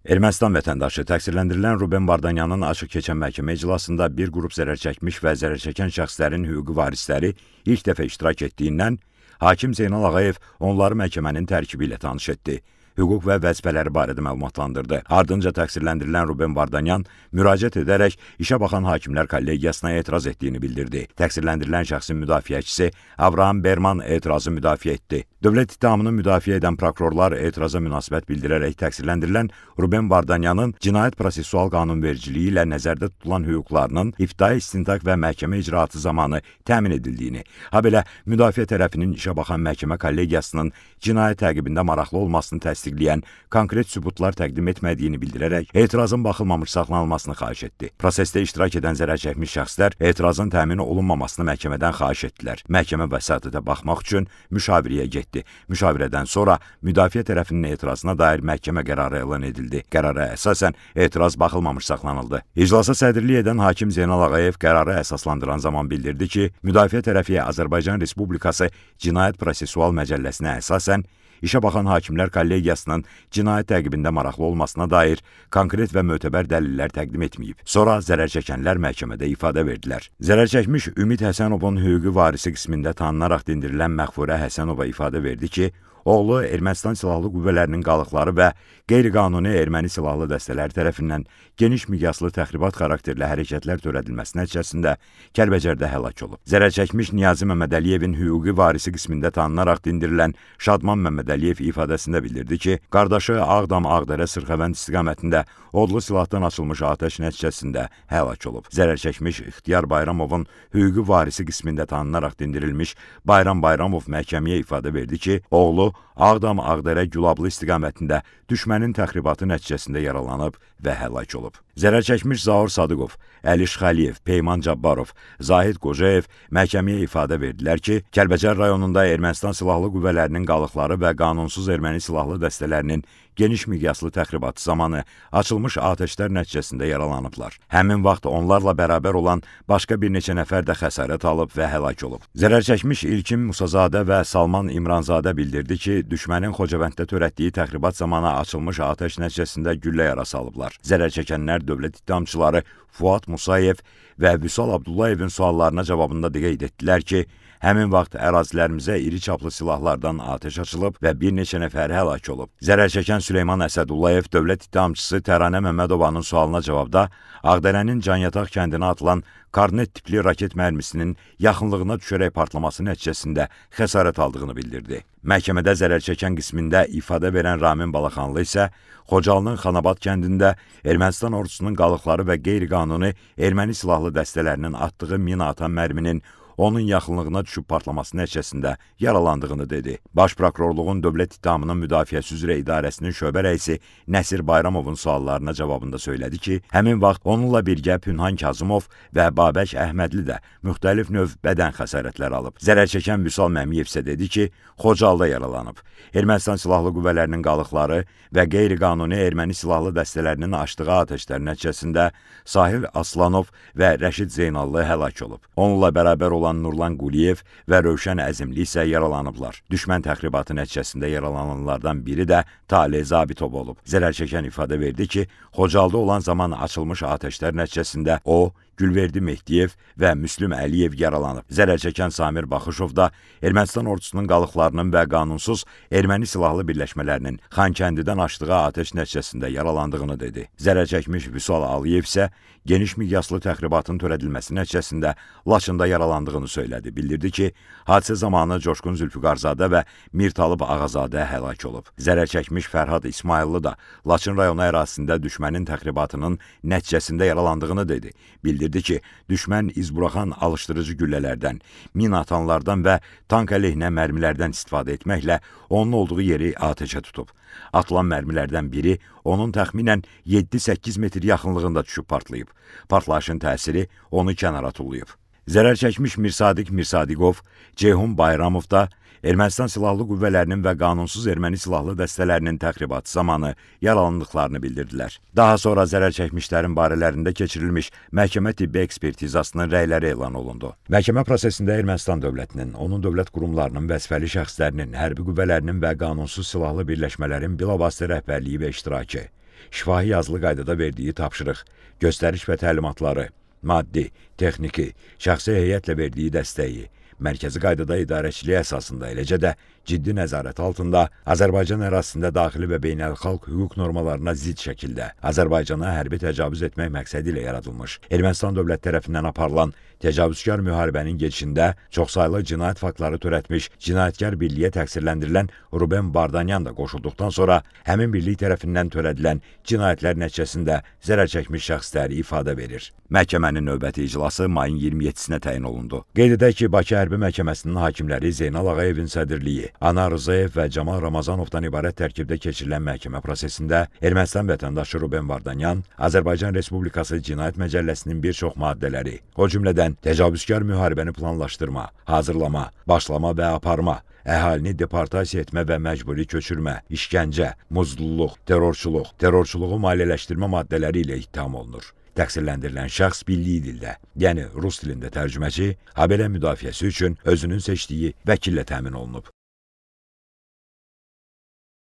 Ermənistan vətəndaşı təqsirləndirilən Ruben Vardanyanın açıq keçən məhkəmə iclasında bir qrup zərərçəkmiş və zərərçəkən şəxslərin hüquqi varisləri ilk dəfə iştirak etdiyindən hakim Zeynal Ağayev onları məhkəmənin tərkibi ilə tanış etdi, hüquq və vəzifələri barədə məlumatlandırdı. Ardınca təqsirləndirilən Ruben Vardanyan müraciət edərək işə baxan hakimlər kollegiyasına etiraz etdiyini bildirdi. Təqsirləndirilən şəxsin müdafiəçisi Abraham Berman etirazı müdafiə etdi. Dövlət ittihamını müdafiə edən prokurorlar etiraza münasibət bildirərək təqsirləndirilən Ruben Vardanyanın cinayət prosessual qanunvericiliyi ilə nəzərdə tutulan hüquqlarının ibtidai istintaq və məhkəmə icraatı zamanı təmin edildiyini, habelə müdafiə tərəfinin işə baxan məhkəmə kollegiyasının cinayət təqibində maraqlı olmasını təsdiqləyən konkret sübutlar təqdim etmədiyini bildirərək etirazın baxılmamış saxlanılmasını xahiş etdi. Prosesdə iştirak edən zərərçəkmiş şəxslər etirazın təmin olunmamasını məhkəmədən xahiş etdilər. Məhkəmə vəsatətə baxmaq üçün müşavirəyə getdi. Müşavirədən sonra müdafiə tərəfinin etirazına dair məhkəmə qərarı elan edildi. Qərara əsasən etiraz baxılmamış saxlanıldı. İclasa sədrlik edən hakim Zeynal Ağayev qərarı əsaslandıran zaman bildirdi ki, müdafiə tərəfi Azərbaycan Respublikası Cinayət Prosessual Məcəlləsinə əsasən işə baxan hakimlər kollegiyasının cinayət təqibində maraqlı olmasına dair konkret və mötəbər dəlillər təqdim etməyib. Sonra zərərçəkənlər məhkəmədə ifadə verdilər. Zərərçəkmiş Ümid Həsənovun hüquqi varisi qismində tanınaraq dindirilən Məğfurə Həsənova ifadə verdi ki, oğlu Ermənistan silahlı qüvvələrinin qalıqları və qeyri-qanuni erməni silahlı dəstələri tərəfindən geniş miqyaslı təxribat xarakterli hərəkətlər törədilməsi nəticəsində Kəlbəcərdə həlak olub. Zərərçəkmiş Niyazi Məmmədəliyevin hüquqi varisi qismində tanınaraq dindirilən Şadman Məmmədəliyev ifadəsində bildirdi ki, qardaşı Ağdam-Ağdərə Sırxavənd istiqamətində odlu silahdan açılmış atəş nəticəsində həlak olub. Zərərçəkmiş İxtiyar Bayramovun hüquqi varisi qismində tanınaraq dindirilmiş Bayram Bayramov məhkəməyə ifadə verdi ki, oğlu Ağdam-Ağdərə Gülablı istiqamətində düşmənin təxribatı nəticəsində yaralanıb və həlak olub. Zərərçəkmiş Zaur Sadıqov, Əli Şxəliyev, Peyman Cabbarov, Zahid Qocayev məhkəməyə ifadə verdilər ki, Kəlbəcər rayonunda Ermənistan silahlı qüvvələrinin qalıqları və qanunsuz erməni silahlı dəstələrinin geniş miqyaslı təxribatı zamanı açılmış atəşlər nəticəsində yaralanıblar. Həmin vaxt onlarla bərabər olan başqa bir neçə nəfər də xəsarət alıb və həlak olub. Zərərçəkmiş İlkin Musazadə və Salman İmranzadə bildirdi ki, düşmənin Xocavənddə törətdiyi təxribat zamanı açılmış atəş nəticəsində güllə yarası alıblar. Zərərçəkənlər dövlət ittihamçıları Fuad Musayev və Vüsal Abdullayevin suallarına cavabında qeyd etdilər ki, həmin vaxt ərazilərimizə iri çaplı silahlardan atəş açılıb və bir neçə nəfər həlak olub. Zərərçəkən Süleyman Əsədullayev dövlət ittihamçısı Təranə Məmmədovanın sualına cavabda Ağdərənin Canyataq kəndinə atılan Karnet tipli raket mərmisinin yaxınlığına düşərək partlaması nəticəsində xəsarət aldığını bildirdi. Məhkəmədə zərərçəkən qismində ifadə verən Ramin Balaxanlı isə Xocalının Xanabad kəndində Ermənistan ordusunun qalıqları və qeyri-qanuni erməni silahlı dəstələrinin atdığı mina atan mərminin onun yaxınlığına düşüb partlaması nəticəsində yaralandığını dedi. Baş Prokurorluğun Dövlət İttihamının Müdafiəsi üzrə İdarəsinin şöbə rəisi Nəsir Bayramovun suallarına cavabında söylədi ki, həmin vaxt onunla birgə Pünhan Kazımov və Babək Əhmədli də müxtəlif növ bədən xəsarətləri alıb. Zərərçəkən Vüsal Məmiyev isə dedi ki, Xocalıda yaralanıb. Ermənistan silahlı qüvvələrinin qalıqları və qeyri-qanuni erməni silahlı dəstələrinin açdığı atəşlər nəticəsində Sahil Aslanov və Rəşid Zeynallı həlak olub. Onunla bərabər olan Nurlan Quliyev və Rövşən Əzimli isə yaralanıblar. Düşmən təxribatı nəticəsində yaralananlardan biri də Taleh Zabitov olub. Zərərçəkən ifadə verdi ki, Xocalıda olan zaman açılmış atəşlər nəticəsində o, Gülverdi Mehdiyev və Müslüm Əliyev yaralanıb. Zərərçəkən Samir Baxışov da Ermənistan ordusunun qalıqlarının və qanunsuz erməni silahlı birləşmələrinin Xankəndidən açdığı atəş nəticəsində yaralandığını dedi. Zərərçəkmiş Vüsal Əliyev isə geniş miqyaslı təxribatın törədilməsi nəticəsində Laçında yaralandığını söylədi. Bildirdi ki, hadisə zamanı Coşqun Zülfüqarzadə və Mirtalıb Ağazadə həlak olub. Zərərçəkmiş Fərhad İsmayıllı da Laçın rayonu ərazisində düşmənin təxribatının nəticəsində yaralandığını dedi. Bildirdi ki, düşmən iz buraxan alışdırıcı güllələrdən, mina atanlardan və tank əleyhinə mərmilərdən istifadə etməklə onun olduğu yeri atəşə tutub. Atılan mərmilərdən biri onun təxminən 7-8 metr yaxınlığında düşüb partlayıb. Partlayışın təsiri onu kənara tullayıb. Zərərçəkmiş Mirsadiq Mirsadiqov, Ceyhun Bayramov da Ermənistan silahlı qüvvələrinin və qanunsuz erməni silahlı dəstələrinin təxribatı zamanı yaralandıqlarını bildirdilər. Daha sonra zərərçəkmişlərin barələrində keçirilmiş məhkəmə tibbi ekspertizasının rəyləri elan olundu. Məhkəmə prosesində Ermənistan dövlətinin, onun dövlət qurumlarının, vəzifəli şəxslərinin, hərbi qüvvələrinin və qanunsuz silahlı birləşmələrin bilavasitə rəhbərliyi və iştirakı, şifahi yazılı qaydada verdiyi tapşırıq, göstəriş və təlimatları, maddi, texniki, şəxsi heyətlə verdiyi dəstəyi, mərkəzi qaydada idarəçiliyi əsasında, eləcə də ciddi nəzarət altında Azərbaycan ərazisində daxili və beynəlxalq hüquq normalarına zidd şəkildə Azərbaycana hərbi təcavüz etmək məqsədi ilə yaradılmış Ermənistan dövlət tərəfindən aparılan təcavüzkar müharibənin gedişində çoxsaylı cinayət faktları törətmiş cinayətkar birliyə təqsirləndirilən Ruben Vardanyan da qoşulduqdan sonra həmin birlik tərəfindən törədilən cinayətlər nəticəsində zərər çəkmiş şəxslər ifadə verir. Məhkəmənin növbəti iclası mayın 27-sinə təyin olundu. Qeyd edək ki, Bakı Hərbi Məhkəməsinin hakimləri Zeynal Ağayevin sədrliyi, Anar Rzayev və Camal Ramazanovdan ibarət tərkibdə keçirilən məhkəmə prosesində Ermənistan vətəndaşı Ruben Vardanyan Azərbaycan Respublikası Cinayət Məcəlləsinin bir çox maddələri, o cümlədən təcavüzkar müharibəni planlaşdırma, hazırlama, başlama və aparma, əhalini deportasiya etmə və məcburi köçürmə, işgəncə, muzluluq, terrorçuluq, terrorçuluğu maliyyələşdirmə maddələri ilə ittiham olunur. Təqsirləndirilən şəxs bildiyi dildə, yəni rus dilində tərcüməçi, habelə müdafiəsi üçün özünün seçdiyi vəkillə təmin olunub.